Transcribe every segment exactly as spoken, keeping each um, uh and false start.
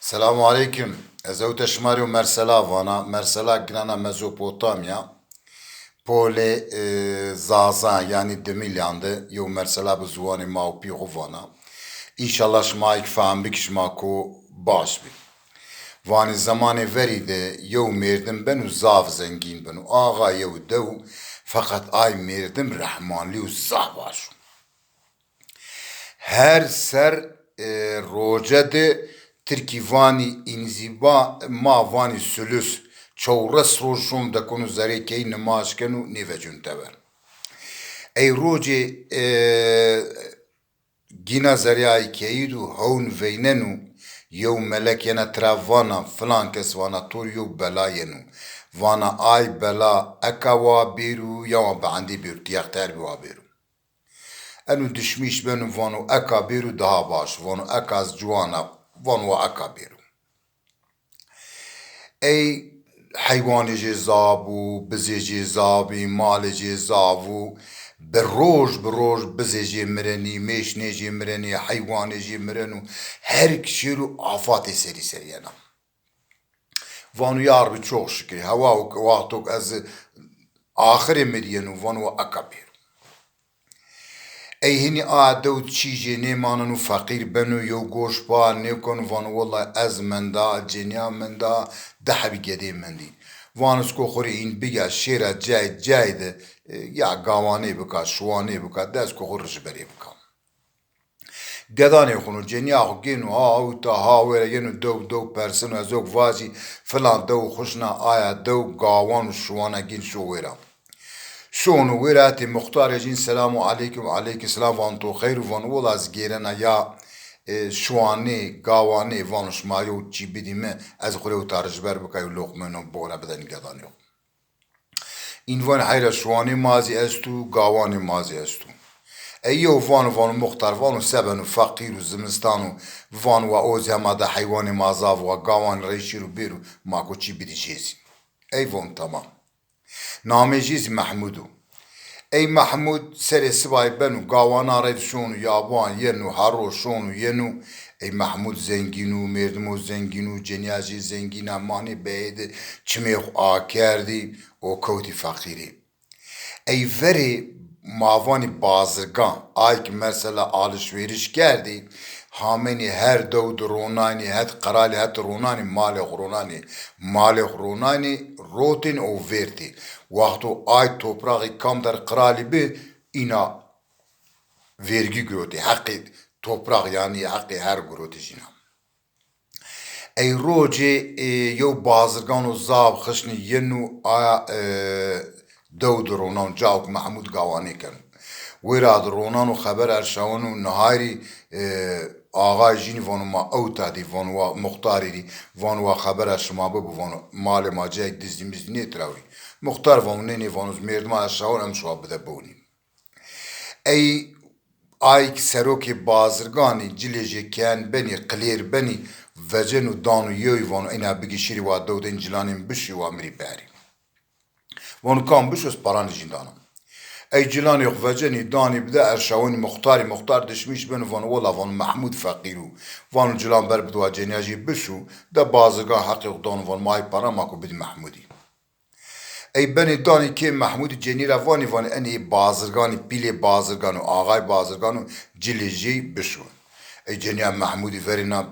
Selamu aleykum. Ez ewte şima rê yew mersela vana. Mersela ginana Mezopotamya. Polê, e, Zaza, yanî Dimilyan de yew mersela bi ziwanê ma û pî xwu vana. Înşallah şima ayk fehm bik, şima ko baş bî. Vanî zemanê verî de yew mêrdim beno zaf zengîn beno. Axa yew dew, feqet ay mêrdim rehmanlî û zaf baş o. Her ser, e, roce de tirkî vanî înzîba, ma vanî sulus, çewres roj şon dekonu zerê keyî nimaj keno nêvecon teber. Ey rocê, e, gîna zerê ay keyî do hewn veyneno, yew melek yena tira vana, filan kes vana to rê yew bela yeno. Vana ay bela eka wa bêro, ya wa bi endê bêro, ti yexter bî wa bêro. Eno dişmîş beno vano eka bêro daha baş, vano eka ez ciwan a, vano wa eka bêro. Ey heywanê jê zaf bo, bizê jê zaf bî, malê jê zaf bo. Bi roj bi roj bizê jê mirenî, mêşnê jê mirenî, heywanê jê mireno. Her ki şêro afatê serî ser yena. Vano ya Rebî çok şikir. Hewa û wexto ke ez axirê mi dî yeno, vano wa eka bêro. Ey hinî a dew çî jê nêmaneno, feqîr beno, yew goş pa nêkeno, vano wellahî ez menda, cenîya menda, di hebî gedê mendî. Vano ez ko xwu rê hîn bigîya şêra cayê cayê de, e, ya gawanê bika, şiwanê bika, de ez ko xwu rij berê bika. Gedanê xwu no, cenîya xwu gêno ha ewta ha wêra, yeno dew dew perseno, ez ok vacî filan dew xwu şina, aya dew gawan û şiwana gên şo wêra. Şono wêra hetê muxtarê jîn selamu aleykum, aleykum selam, vano to xeyr û, vano wela ez gêrena ya, e, şiwanê, gawanê, vano şima yew çî bidî mi, ez xwu rê ewta rij ber bika, yew loqmeno bona bidenî gedanê xwu. În van heyra şiwanê ma zî esto, gawanê ma zî esto. Ey yew vano, vano muxtar, vano se beno feqîr û zimistan o, vano wa o zî hema de heywanê ma zaf o, wa gawanê rey şêro bêro, ma ko çî bidî jê zî. Ey vano tamam. Namê jê zî Mehmud o. Ey Mehmud serê sibayî beno, gawanan rey di şono, yaban yeno, hero şono yeno. Ey Mehmud zengîn o, mêrdimo zengîn o, cenîya jê zengîn a, manê beyê de çimê xwu akerdî, o kewtî feqîrî. Ey verê ma vanî bazirgan, ay ki mesela alişvêriş kerdî, hamenî her dew di ronanî, het qiralî het ronanî, malê xwu ronanî, malê xwu ronanî, rotên û vêrtê. Wexto ay topraxî kam der qiralî bi, îna vergî girotê, heqê toprax, yanî heqê her girotê jîna. Ey rocê, e, yew bazirgano zaf xişnî yeno aya, e, dew di ronan, cawo ke Mehmud gawanê keno. Wêra di ronan û xeber erşaweno, nihayrî, e, axayê jînî vano ma ewta dî, vano wa muxtarî dî, vano wa xebera şima bibo, vano malê ma cayêk dizdî mizdî nêtirawî. Muxtar vano nê nê, vano ez mêrdima erşaweno, em şima bide biwnî. Ey ay ki serokê bazirganî cilê jê keyen benî, qilêr benî, veceno dano yew, vano ina bigî şirî wa dew de, în cilanê mi bişî wa mi rî berî. Vano kam bişo, ez paranê jîn dana. Ey cilanê xwu vecenî danî bide erşawenî muxtarî, muxtar dişmîş beno, vano wela, vano Mehmud feqîr o. Vano cilan ber bide wa cenîya jê bişo, de bazirgan heqê xwu dano, vano ma ay para ma ko bidî Mehmudî. Ey benê danî kê Mehmudî, cenî ra vanî, vanî enê ê bazirganî, pîlê bazirgan o, axay bazirgan o, cilê jêy bişo. Ey cenîya Mehmudî verêna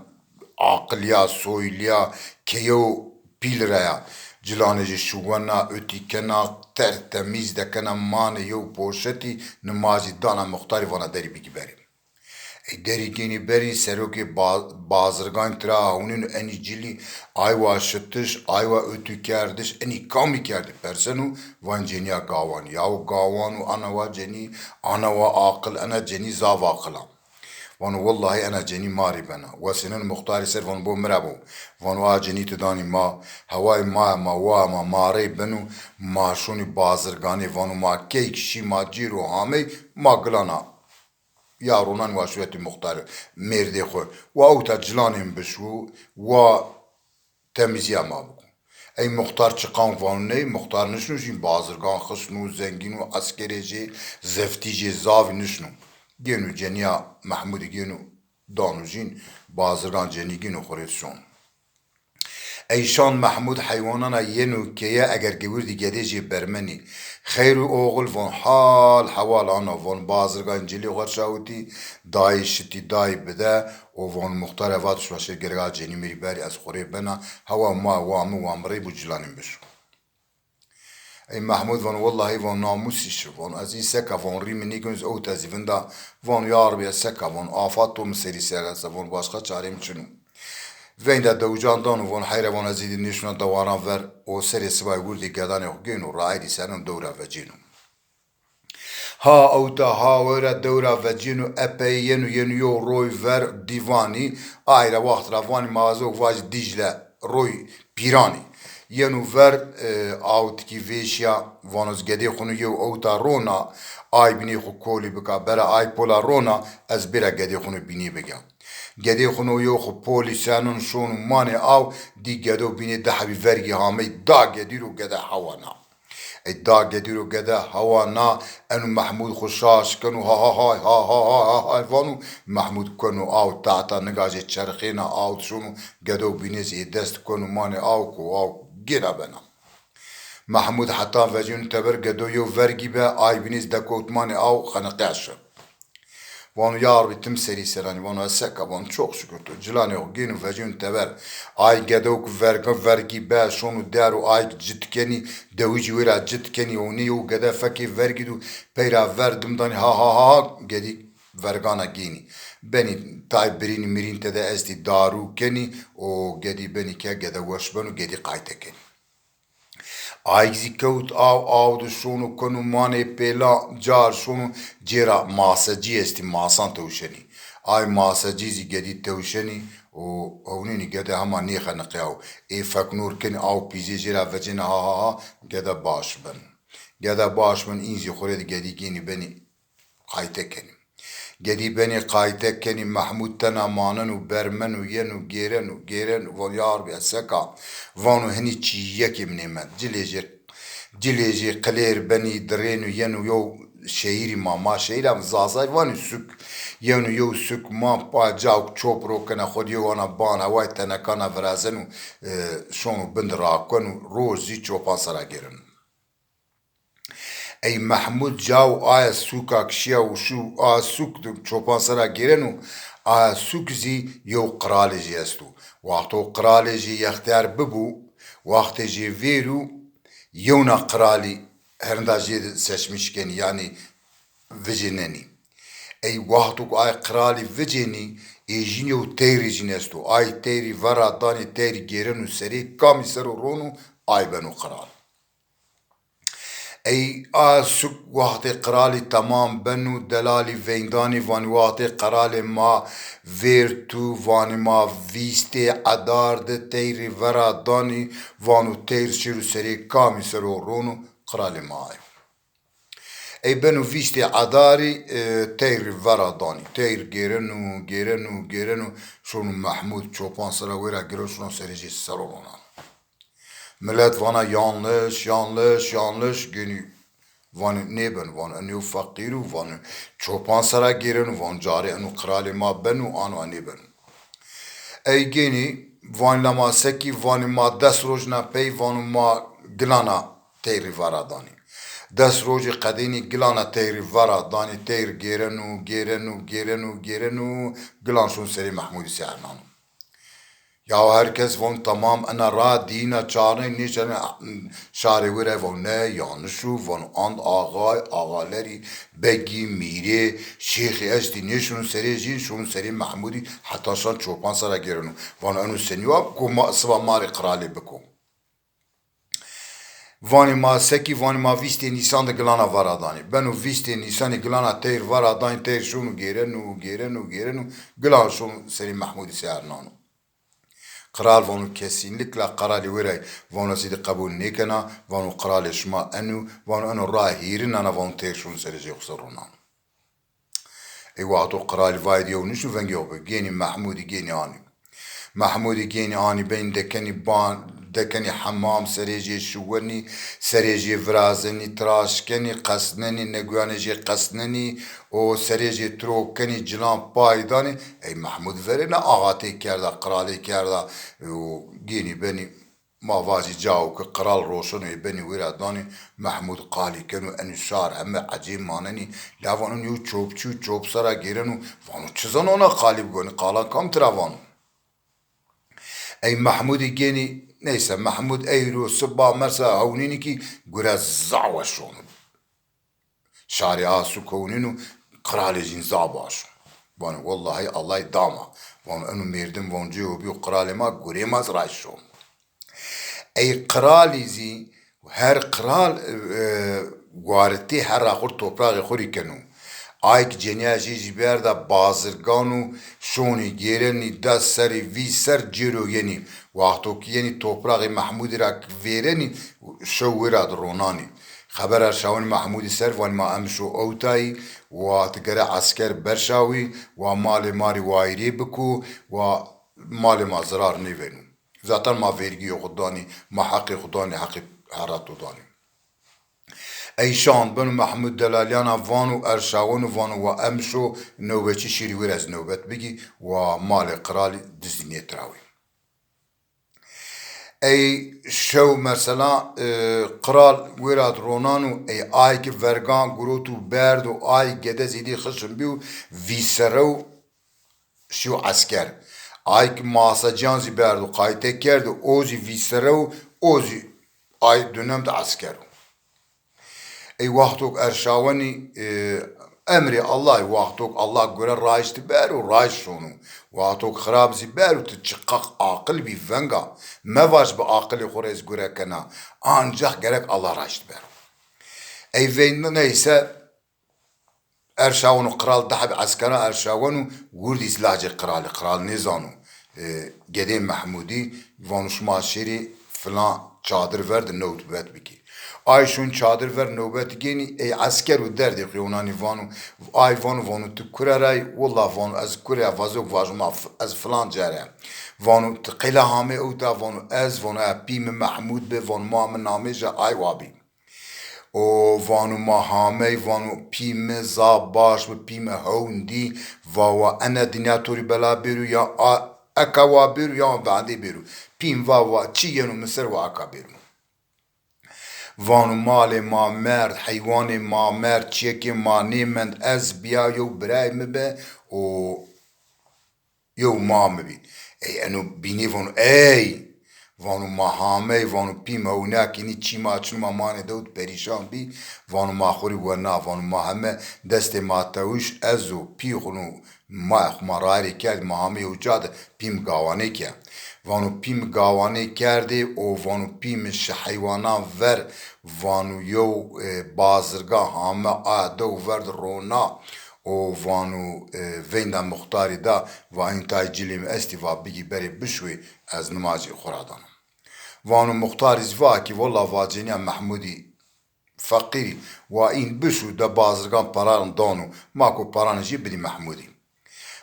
aqilîya, soylîya, ke yew pîl ra ya. Cilanê jê şuwena, otî kena, tertemîz dekena, manê yew poşetî, nimajî dana muxtarî, vana derî bigî berê. Ey derî gênî berî, serokê ba-, bazirgan tira hewnîno, enî cilî, ay wa şitiş, ay wa otî kerdiş, enî kamî kerdî? Perseno, van cenîya gawan. Yaw gawan o, ana wa cenî, ana wa aqil, ena cenî zaf aqil a. Vano wellahî ena cenî ma rî bena. Wesêneno muxtarî ser, vano bo mi ra bo. Vano a cenî ti danî ma, hewayê ma ya, ma wa ya, ma, ma rey beno, ma şonî bazirganê, vano ma keyk şî ma cêr û hamey, ma gilana ya ronan wa şuretî muxtarî, mêrdê xwu. Wa ewta cilanê mi bişo, wa temîzîya ma biko. Ey muxtar çiqan vano ney, muxtar nişno jîn, bazirgan xişno, zengîn o, eskerê jê, zeftî jê zaf î, nişno. Gêno cenîya Mehmudî gêno, dano jîn, bazirgan cenî gêno xwu rê şon. Ey şan Mehmûd heywanana yeno keye, eger gewir dî gedê jê bermenî. Xeyr û oxil von hal hewal ana, von bazirgan cilê xo şawitî, dayî şitî dayî bide û von muxtare vat şima şê girga cenî mi rî berî ez xo rê bena, hewa ma wa mi wa mi rê bû cilanê mi şo. Ey Mehmûd vano, wellahî, vano, namûsî şi, vano, ez î seka, vano, rî mi nêgeno, ez ewta zî vinda, vano, ya Rebî, ez seka, vano, afa to mi serî ser esta, vano, başqa çarê mi çin o. Veynda dewican dano, vano, heyra, vano, ez îdî nêşona dewaran ver, o serê sibayî wirdî gedanê xo gêno, raedî seno dewra vecêno. Ha ewta ha wera dewra vecêno, epey yeno, yeno yew roy ver dîvanî, ay ra waxt ra vanî ma ez ok vajî Dîcle, roy Pîranî. Yeno ver, e, awtikî vêşîya, vano ez gedê xo no yew ewta rona, ay bînê xo kolî bika, bera ay pola rona, ez bêra gedê xo no bînê biga. Gedê xo no yew xo polî senon şono manê aw, dî gedo bînê di hebî vergî hamey da gedî ro gede hewa na. Ey da gedî ro gede hewa na, eno Mehmûd xo şaş keno, ha ha hay, ha ha hay, ha hay vano, Mehmûd keno aw tahta, niga jê çerxêna aw şono, gedo bînê zî ê dest keno manê aw ko aw gêna bena. Mehmûd heta vecîno teber gedo yew vergî be, ay bînê zî dekewt manê aw xeniqeya şi. Vano, ya Rebî, tim serî seranî. Vano, ez seka, vano, çok şükür to. Cilanê xo gêno vecîno teber. Ay gedo ki verga vergî be, şono der û ay cit kenî, dewicî wêra cit kenî, o nê yew gede fekê vergî do, peyra ver dim danî, ha ha ha ha, gedî vergana gênî. Benî tay birîn mirîn tede estî darû kenî, o gedî benî ke gede weş beno, gedî qayte kenî. Ayk zî kewt aw, aw di şono keno manê pêla, car şono cêra masecî estî, masan tewşenî. Ay masecî zî gedî tewşenî û ewnênî gede hema nêxeniqîyaw. Ê feknor kenî aw pîzê jêra vecêne ha ha ha, gede baş ben. Gede baş ben, în zî xo rê di gedî gênî benî qayte kenî. Gedî benî qayte kenî, Mehmûd tena maneno, bermeno, yeno, gêreno, gêreno, vano, ya Rebî, ez seka? Vano, hinî çîyekê mi nêmend. Cilê jê, cilê jê qilêr benî, dirêno, yeno yew şehîrî ma, ma şehîra mi Zazayî vanî suk. Yeno yew suk ma pa cawk çop ro kena xo di yew ana ban hewayî tenekana virazeno, e, şono bin di rakeno, roj zî çopan sera gêreno. Ey Mehmûd caw aya sûka kişîya û şû a sûk di çopan sera gêreno, aya sûk zî yew qiralê jê esto. Waxto qiralê jê yextiyar bibû, waxtê jê vêrû yewna qiralî herinda jê de seçmiş kenî, yanî vicênenî. Ey waxto ku ay qiralî vicênî, ê jîn yew teyrî jîn esto. Ay teyrî vera danî, teyrî gêreno serê, kamî ser o rono, ay beno qiral. Ey a suk waxtê qiralî temam beno, delalî veyndanî vanî, waxtê qiralê ma vêrtu, vanî ma vîstê edar di teyrî vera danî, vano teyr şêro serê kamî ser o rono, qiralê ma ayo. Ey beno vîstê edarî, e, teyrî vera danî. Teyr gêreno, gêreno, gêreno, şono Mehmûd çopan sera wêra gêreno, şono serê jê ser o ronano. Milet vana yanlış, yanlış, yanlış, gênî vanê nêbeno, vano eno yew feqîr o, vano çopan sera gêreno, vano carê eno qiralê ma beno, ano a nêbeno. Ey gênî vanî la ma sekî, vanî ma des rojna pey, vano ma gilana teyrî vera danî. Des rojî qedênî gilana teyrî vera danî, teyr gêreno, gêreno, gêreno, gêreno, gilan şon serê Mehmûdî ser nano. Yaw her kes von tamam, ena ra dîna çarney nêçarney şarê wêre von ne, yanlış o, von and axay, axalerî, begî, mîrê, şêxî estî nêşono serê jî, şono serê Mehmûdî, heta şan çopan sera gêreno. Von eno senî wa ko ma, siba ma rê qiralê biko. Vanê ma sekî, vanê ma vîstê Nîsan de gilana vara danê. Beno vîstê Nîsanî gilana teyr vara danê, teyr şono gêreno, gêreno, gêreno, gilan şono serê Mehmûdî ser nano. Qral vano kesînlikla qeralê wêrayî, vano ez êdî qebûl nêkena, vano qiralê şima eno, vano eno ra hîrin ana, vano teyr şono serê jê xo ser ronano. Ey wexto qiralî vayî di yew nişto vengê xo bi. Gênî Mehmûdî gênî anî. Mehmûdî gênî anî benî dekenî ban, dekenî hemam, serê jê şuwenî, serê jê virazenî, tiraş kenî, qesnenî, neguyanê jê qesnenî û serê jê tirok kenî, cilan pay danî. Ey Mehmûd verêna axatê kerda, qiralê kerda û gênî benî. Ma vajî cawo ke qral roşeno ê benî wêra danî, Mehmûd qalî keno, enî şar heme ecêb manenî, la vano yew çopçî û çopsera gêreno, vano çi zano ona qalî bigonî, qalan kam tira vano. Ey Mehmûdî gênî, neyse, Mehmûd eyro siba mersa hewnînî kî gure zaf weş şono. Şarê a suk hewnîno, qiralê jîn zaf baş o. Vano, wellahî Ellay da ma. Vano, eno mêrdim, vano, cêwo bîyo qiralê ma, gurê ma zî raşt şo. Ey qiralî zî, her qiral, e, waritê herra xwu rê, toprağê xwu rê keno. Ay ki cenîya jê jî berda bazirgan û şonî gêrenî da serê vî ser cêro yenî. Waxto ki yenî toprağê Mehmûdî ra ki vêrenî, şew wêra di ronanî. Xeber erşawenî Mehmûdî ser, vanî ma emşo ewtayî, wa ti gere esker berşawî, wa malê ma rê wayîrê biko, wa malê ma zirar nêveno. Zaten ma vergîyê xwu danî, ma heqê xwu danî, heqê herra to danî. Ey şand beno, Mehmûd delalîyana vano, erşaweno, vano wa emşo newbeçî şêrî wêra ez newbet bigî, wa malê qiralî dizdî nêtirawî. Ey şew mesela, e, qral wêra di ronano, ey ay ki vergan girot û berd û ay gede zî dî xişm bîyo, vîserew şîyo esker. Ay ki maseciyan zî berdo qayte kerdo, o zî vîserew, o zî ay dönem de esker o. Ey waxtok erşawenî, e, emrê Ellay, waxtok Ella gore raşt bero, raşt şono. Waxtok xirab zî bero, ti çiqax aqil bî, venga. Mevaj bi aqilê xo rê ez gore kena. Ancax gerek Ella raşt bero. Ey veyni neyse, erşaweno qral, di heb eskera erşaweno, wirdî zî lacê qralî, qral nêzano. E, gedê Mehmûdî, vano şima şêrî filan çadir ver di newbet bikî. Ay şon çadir ver newbet gênî, ey esker û derdê xwu yewnanî vano, ay vano, vano tu kure ra yî? Willa vano ez kure ya, vazok vajima f-, ez filan ca ra. Vano ti qeyla hamey ewta? Vano ez, vano e pî mi Mehmûd bi, vano ma mi namê ja ay wa bî. O vano ma hamey, vano pî mi zaf baş bi, pî mi hewn dî, va wa ene dinya to rî bela bêro ya a, eka wa bêro ya wa bendê bêro. Pî mi va, wa çi yeno mi ser wa eka bêro. Vano malê ma merd, heywanê ma merd, çiyekê ma nêmend, ez bîya yew birayê mi bi û yew ma mi bî. Ey eno bînê vano ey! Vano ma hamey, vano pî mi hewna kînî, çî ma çin, ma manê dewd perîşan bî, vano ma xwu rî wena, vano ma heme destê ma tewş, ez û pî xwu no, maya xwu ma rayîrê kerdî, ma hamey yew ca de, pî mi gawanê ke. Vano pî mi gawanê kerdê û vano pî mi şi heywanan ver, vano yew, e, bazirgan hame aya dew ver di rona. O vano, e, veynda muxtarî da, va in tay cilê mi estî, va bigî berê bişuwê, ez nimajê xwu ra dana. Vano muxtarî zî va kî willa va cenîya Mehmûdî feqîrî, wa în bişu de bazirgan paran dano, ma ko paranê jê bidî Mehmûdî.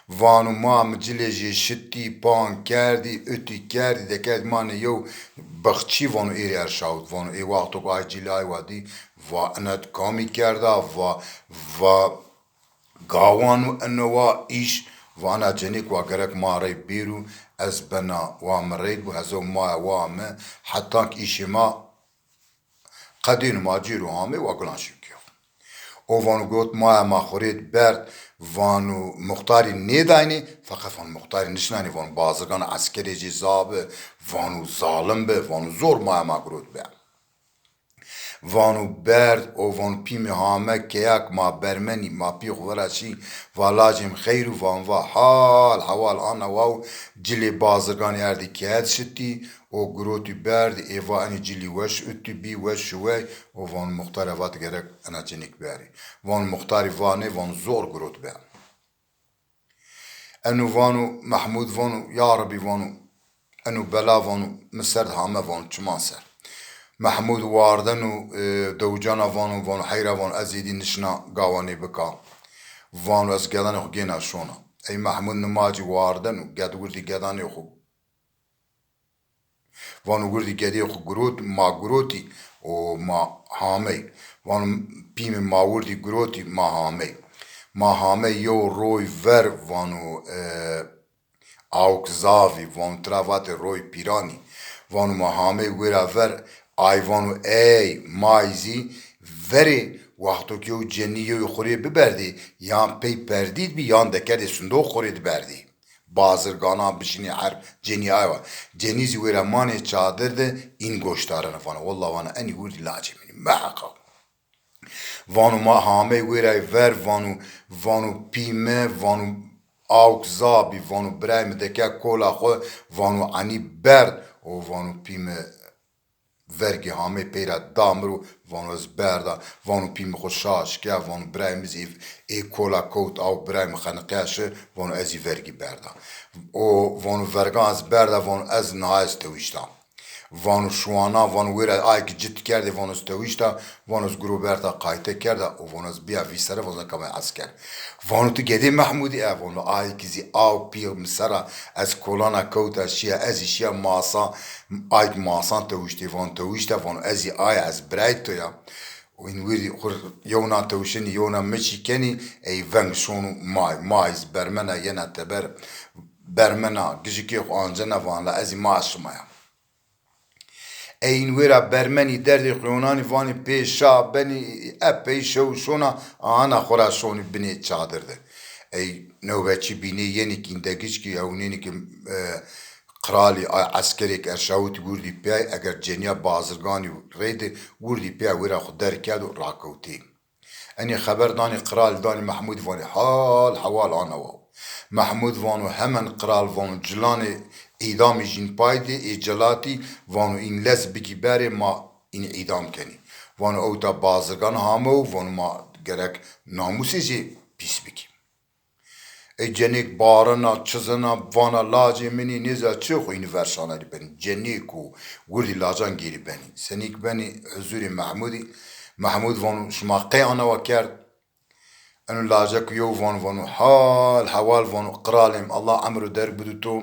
Vano ma mi cilê jê şitî, pan kerdî, utî kerdî, dekerdî manê yew bixçî, vano ê rê erşawit. Vano ê wexto ke ay cilê ay wa dî, va ina di kamî kerda, va, va gawan û ino wa îş, va ina cenêk wa gerek ma rey bêrû, ez bena wa mi rey bû, hezo maya wa mi, hetan ki îşê ma qedêno ma cêro amê wa gulan şinkîyo. O vano got maya ma xwu rê di berd, vano muxtarî nêdaynê, feqet vano muxtarî nişinanê, vano bazirgan eskerê jê zaf bi, vano zalim bi, vano zor maya ma girot bi. Vano berd, o vano pî mi hame keya ke ma bermenî, ma pî xwu vera şî, va lacê mi xeyr û? Van va hal hewal ana wa û cilê bazirganî erdî kerd şitî, o girotî berdî, ê va enî cilî weş utî bî, weş şuwey, o vano muxtare va ti gerek ena cenêk berî. Vano muxtarî va nê, vano zor girot be. Eno vano, Mehmûd vano, ya Rebî vano, eno bela vano, mi ser di hame vano, çiman ser. Mehmûd wardeno, e, dewicana vano, vano heyra vano, ez êdî nişna gawanê bika. Vano ez gedanê xwu gêna şona. Ey Mehmûd nimacî wardeno, ged wirdî gedanê xwu Vano wirdî gedê xo girot, ma girotî û ma hamey. Vano pîmê ma wirdî girotî, ma hamey. Ma hamey yew roy ver, vano, e, awk zavî, vano tira vatê roy pîranî. Vano ma hamey wêra ver, ay vano ey, may zî verê, wexto ke yew cenî yewê xo rê biberdê, yan pey perdî di bî, yan dekerdê sindox xo rê diberdê. Bazirganan bişinê her cenî ay wa. Cenî zî wêra manê çadir de în goşdarena, vana, wella, vana, enî wirdî lacê min î, meheqa. Vano ma hamey wêrayî ver, vano, vano pîme, vano awk zabî, vano birayê mi deke kola xo, vano enî berd û vano pîme vergî hamey pey ra da mi ro, vano ez berda, vano pîmê xo şaş ke, vano birayê mi zî ê, ê kola kewt aw, birayê mi xeniqeya şi, vano ez zî vergî berda. O vano vergan ez berda, vano ez niha ez tewişta. Vano şuwana, vano wêra ay ki cit kerdê, vano ez tewişta, vano ez guro berda qayte kerda, o vano ez bîya vî sere, vano ez kemay esker. Vano ti gedê Mehmudî e? Vano ay ki zî aw pî mi sera, ez kolana kewta şîya, ez zî şîya masa, ay ki masan tewiştê, vano tewişta, vano ez zî ay, ez birayê to ya. Û în wîrdî xur yewna tewşenî, yewna miçî kenî, ey veng şono may, may zî bermena yena teber, bermena gijikê xo ancena, van la ez zî ma şima ya. Ey în wêra bermenî derdê xo yewnanî, vanî pê şa benî, epey şew şona, ana xo ra şonî binê çadir de. Ey newbetçî bînê yenî kî, în de giç kî, ewnênî kî, e, qralî, ay, eskerêk erşawitî wirdî pey, eger cenîya bazirganî reyde wirdî pey, wêra xo derg kerdo, rakewtê. Enê xeber danî qralî, danî Mehmudî, vanê hal hewal ana wa. Mehmud vano hemen qral, vano cilanê îdamî jîn pay dê, ê celatî, vano în lez bikî berê, ma în îdam kenî. Vano ewta bazirgan hamew, vano ma gerek namûsê zî pîs bikî. Ey cenêk barena, çizena, vana lacê min î, nêza çi xo înî ver şanayî benî. Cenêko wirdî lacan gêrî benî. Senîk benî huzurê Mehmudî. Mehmud vano şima qey ana wa kerd? Eno lacek yew vano, vano hal hewal, vano qralê mi, Allah emro derg bido to.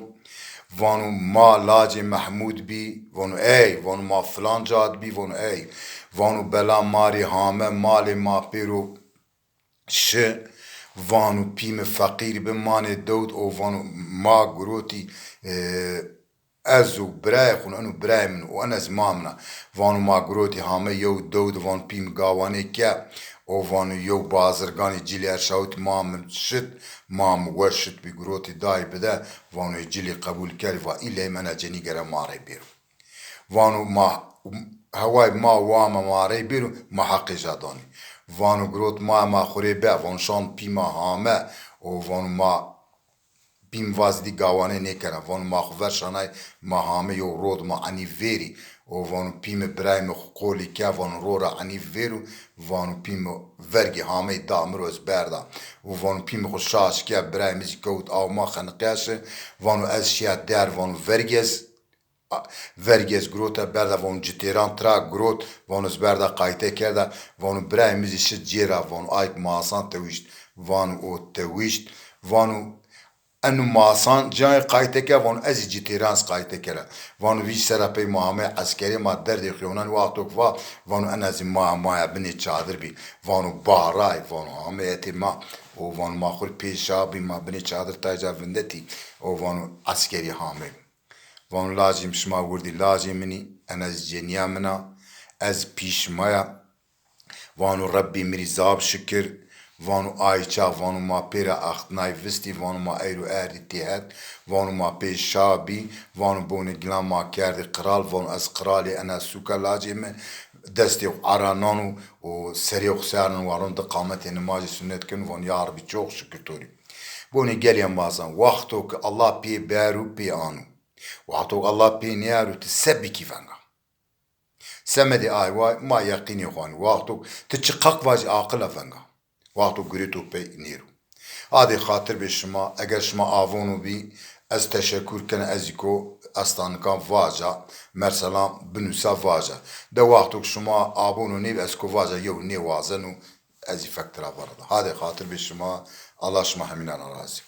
Vano ma lacê Mehmud bî, vano ey, vano ma filan ca di bî, vano ey. Vano bela ma rê hame, malê ma pêro şi, vano pî mi feqîr bi, manê dew di, o vano ma girotî, e, ez û birayê xo, eno birayê min o, ena zî ma min a. Vano ma girotî hame yew dew di, vano pî mi gawanê ke, o vano yew bazirganê cilî erşawitî ma min şit, ma mi wer şit bî girotî dayî bide, vano ê cilî qebul kerî, va îley mi ena cenî gere ma rey bêro. Vano ma heway ma wame ma rey bêro, ma heqê ja danî. Vano girot ma, ma xo rê be, vano şan pî ma hame, o vano ma pî mi vazî dî gawane nêkena. Vano ma xo ver şanay, ma hame yew ro di ma enî vêrî. O vano pî mi birayê mi xo qolî ke, vano ro ra enî vêro, vano pî mi vergî hamey da mi ro, ez berda. O vano pî mi xo şaş ke, birayê mi zî kewt aw, ma xeniqeya şi. Vano ez şîya der, vano vergî ez A, vergî ez girota berda, vano citêran tira girot, vano ez berda qayte kerda, vano birayê mi zî şi cêra, vano ay ki masan tewişt, vano o tewişt, vano eno masan cayê qayte ke, vano ez zî citêran zî qayte kera. Vano vî sera pey ma hamey eskerê, ma derdê xo yewnanî, wexto ki va, vano ena zî ma, maya binê çadir bî, vano baray, vano hamey hetê ma, o vano ma xo rê pê şa bî, ma binê çadir tay ca vindetî, o vano eskerî hamey. Vano lacê mi, şima wirdî lacê min î, ena zî cenîya min a, ez pî şima ya. Vano Rebbê mi rî zaf şikir. Vano ay çax, vano ma pê ra extinay vistî, vano ma eyro erdî têhet, vano ma pê şa bî, vano bonê gilan ma kerdî qral, vano ez qralê ena sûka lacê mi, destê xo ara nano û serê xo ser nano, waron di qametê nimajê sunet keno, vano ya Rebbî çok şikir to rî. Bonê gelî embazan, wexto ki Allah pê bero pê ano. Wexto ki Allah pê nêero ti se bikî venga. Semedê ay wa ma yeqînê xo anî. Wexto ti çiqaq vajî aqil a venga. Wexto gurê to pey nêro. Hadê xatir bê şima, eger şima avono bî, ez teşekur kena, ez zî ko estanikan vaja, merselan binûsa vaja. De wexto ki şima abono nêbî, ez ko vaja yew nêwazeno, ez zî fek tira verada. Hadê xatir bê şima, Allah şima hemînan ra razî.